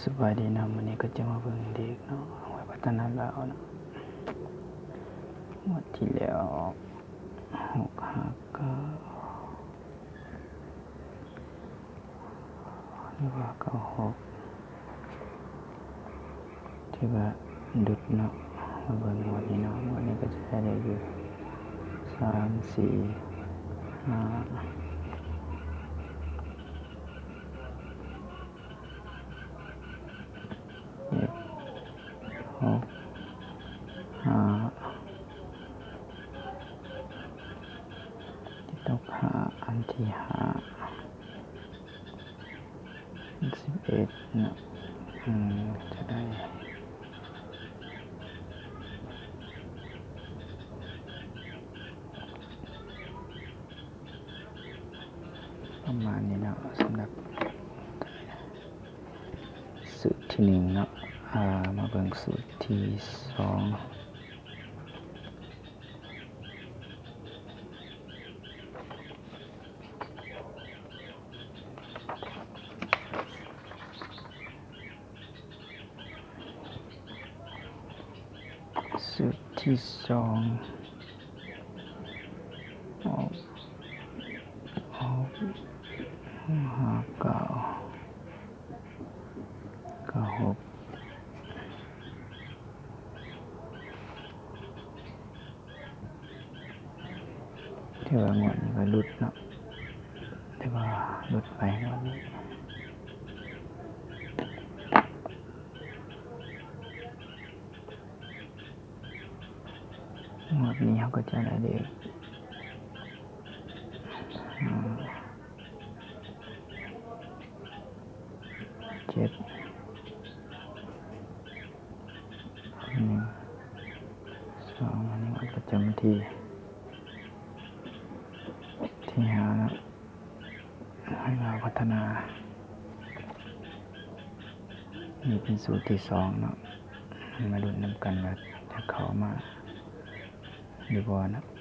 ສະບາຍດີເນາະ, ມື້ນີ້ກໍຈະມາເບິ່ງເລກເນາະ ເອົາໄວ້ພັດທະນາລາວເນາະ. ງວດທີ່ແລ້ວອອກ ຫົກຫ້າເກົ້າ ຫຼືວ່າເກົ້າຫົກ ຖືວ່າຫຼຸດເນາະ. ມາເບິ່ງງວດນີ້ເນາະ, ງວດນີ້ກໍຈະໄດ້ເລກຢູ່ ສາມ ສີ່ ຫ້າ ເຈັດ ຫົກ ຫ້າ ເຈັດ ຫົກ ຫ້າ ອັນທີຫ້າ ສິບເອັດເນາະ. ອືມ ຈະໄດ້ປະມານນີ້ເນາະ ສຳລັບສູດທີໜຶ່ງເນາະ. ອາ ມາເບິ່ງສູດທີສອງ. ສູດທີສອງ ອອກ ອອກ ຫ້າເກົ້າ ເກົ້າຫົກ. ຖືວ່າງວດນີ້ກໍຫຼຸດເນາະ, ຖືວ່າຫຼຸດໄປງວດນີ້. ງວດນີ້ເຮົາກໍຈະໄດ້ເລກ ອືມ ເຈັດ ໜຶ່ງ ສອງ ອັນນີ້ງວດປະຈຳວັນທີ ທີຫ້າເນາະ ໃຫ້ລາວພັດທະນາ. ນີ້ເປັນສູດທີສອງເນາະ, ມາລຸ້ນນຳກັນວ່າຈະເຂົ້າມາຫຼືບໍ່ເນາະ.